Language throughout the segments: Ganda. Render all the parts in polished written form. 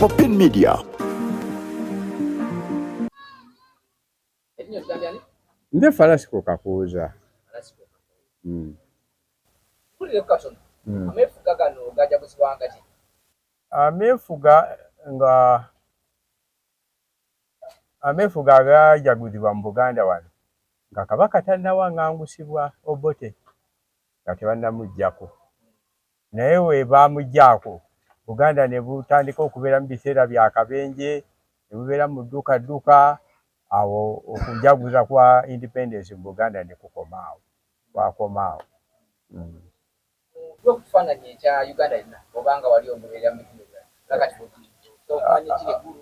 Popin Media. Nze Falasiko Kakuuza. Ameefuga gano gajaguzibwanga ki? Ameefuga nga ameefuga agajaguzibwa mu Buganda wano nga Kabaka tannawangangusibwa Obote nga tebannamuggyako. Naye we baamuggyaako Buganda ne butandika okubeera mu biseera bya kabenje, ne bubeera mu ddukadduka, awo okujaguza kwa independence mu Buganda ne kukoma awo, kwakoma awo. Tuwe ku kifaananyi ekya Uganda yonna oba nga wali ogoberera mu bitundu ebirala nga kati bw'okumanya ekiri eggulu.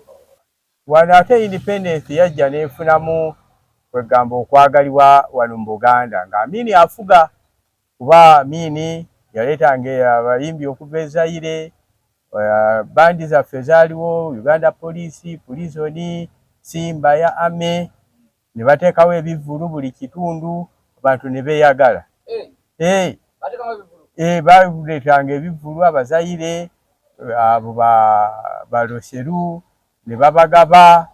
Wano ate independence yajja n'efunamu kwegamba okwagalibwa wano mu Buganda nga Amini afuga, kuba Amini yaleetanga abayimbi okuva e Zaire, bandi zaffe zaaliwo, Uganda Police, Prison, Simba ya Army, ne bateekawo ebivvulu buli kitundu abantu ne beeyagala. Baleetanga ebivvulu Abazaire, abo baloseru ne babagaba.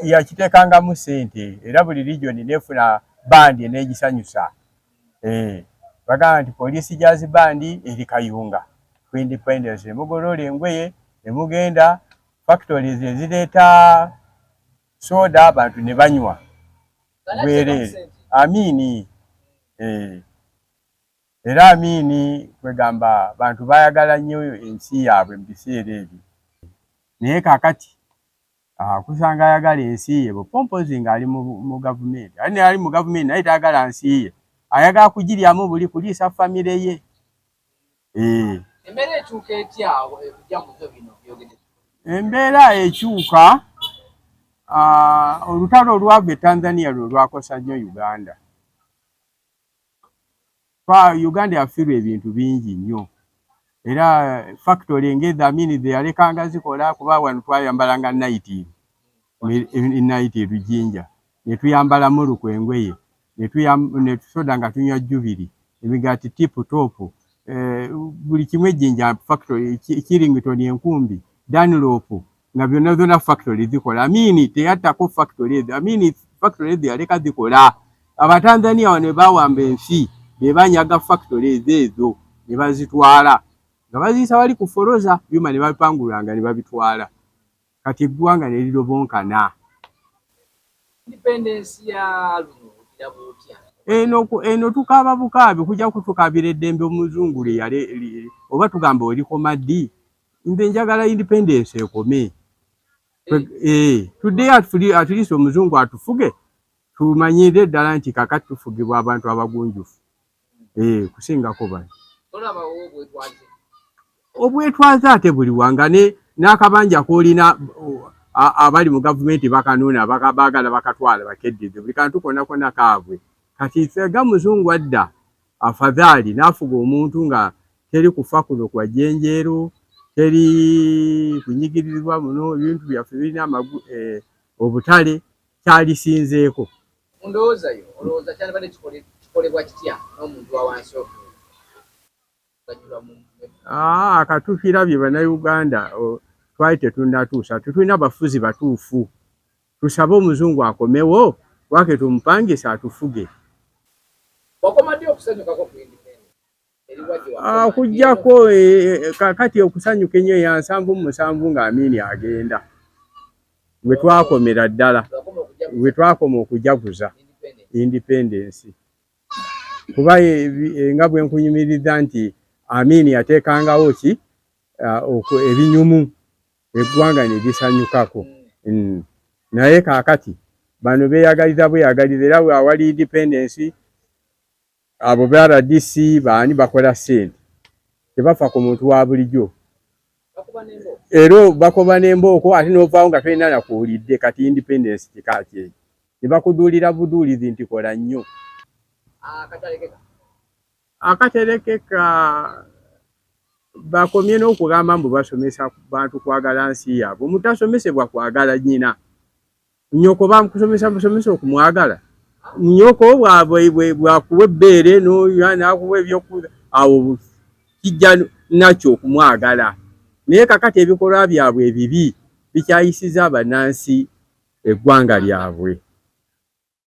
Yakiteekangamu ssente era buli region n'efuna bandi eneegisanyusa. Bagamba nti Police Jazz Band eri Kayunga ku independence, ne mugolola engoye ne mugenda factories ezireeta soda abantu ne banywa bwereere. Amini era Amini kwegamba bantu baayagala nnyo ensi yaabwe mu biseera ebyo. Naye kaakati kusanga ayagala ensi ye bupompozi ng'ali mu gavumenti, ate naye ali mu gavumenti naye tayagala nsi ye, ayagala kugiryamu buli kuliisa famire ye. Embeera ekyuka etya okujaguza bino byogedde? Embeera ekyuka, olutalo olwava e Tanzania lwe lwakosa nnyo Uganda. Uganda yafiirwa ebintu bingi nnyo era factory ng'ezo Amini ze yalekanga zikola, kuba wano twayambalanga night night Rujinja, ne tuyambala muluku engoye, ne tusoda nga tunywa Jubilee, emigaati Tip Top, buli kimu ejjinja factory, Kirington enkumbi, Dunlop, nga byonna byonna factory zikola. Amini teyattako factory ezo, Amini factory ezo yaleka zikola. Abatanzania wano bawamba ensi be banyaga factory ezo ezo ne bazitwala nga baziyisa wali ku Foroza, byuma ne babipangulanga ne babitwala. Kati eggwanga ne lirobonkana. Independence ya luno ogiraba otya? Eno tukaaba bukaabi kujja kutukaabira eddembe omuzungu lye yali oba tugamba olikoma ddi? Nze njagala independence ekome. Tuddeyo at least omuzungu atufuge, tumanyire ddala nti kaakati tufugibwa abantu abagunjufu kusingako bano. Tolabawo obwetwaze? Obwetwaze ate buli wanga n'akabanja k'olina abali mu gavumenti bakanuuna, baagala bakatwala bakeddize, buli kantu konna konna kaabwe. Kati singa muzungu adda afadhaali n'afuga omuntu nga teri kufa kuno kwa jjenjeero, teri kunyigirizibwa muno, ebintu byaffe birina obutale, kyalisinzeeko. Mu ndowooza yo olowooza kyandibadde kikolebwa kitya n'omuntu wa wansi okuganyulwa mu Akatukirabye Bannayuganda twali tetunnatuusa, tetulina bafuzi batuufu. Tusabe omuzungu akomewo wake tumupangise atufuge. Wakoma ddi okusanyukako ku independence? Okuggyako kaakati okusanyuka ennyo ya 77 nga Amini agenda, we twakomera ddala, we twakoma okujaguza independence. Kuba nga bwe nkunyumiriza nti Amini yateekangawo ki ebinyumu eggwanga ne lisanyukako. Naye kaakati bano beeyagaliza bweyagaliza era awali independence abo ba RDC baani bakola ssente, tebafa ku muntu wa bulijjo. Era bakoba n'embooko ate n'ovaawo nga tolina nakuwulidde. Kati independence kika ki ekyo? Ne bakuduulira buduulizi nti kola nnyo. Akaterekeka bakomye n'okugamba mbu basomesa bantu kwagala nsi yaabwe. Omuntu tasomesebwa kwagala nnyina. Nnyoko bamukusomesa busomesa okumwagala. Nnyoko bw'akuwa ebbeere n'akuwa ebyokulya, awo kijja nakyo okumwagala. Naye kakati ebikolwa byabwe ebibi bikyayisiza bannansi eggwanga lyabwe.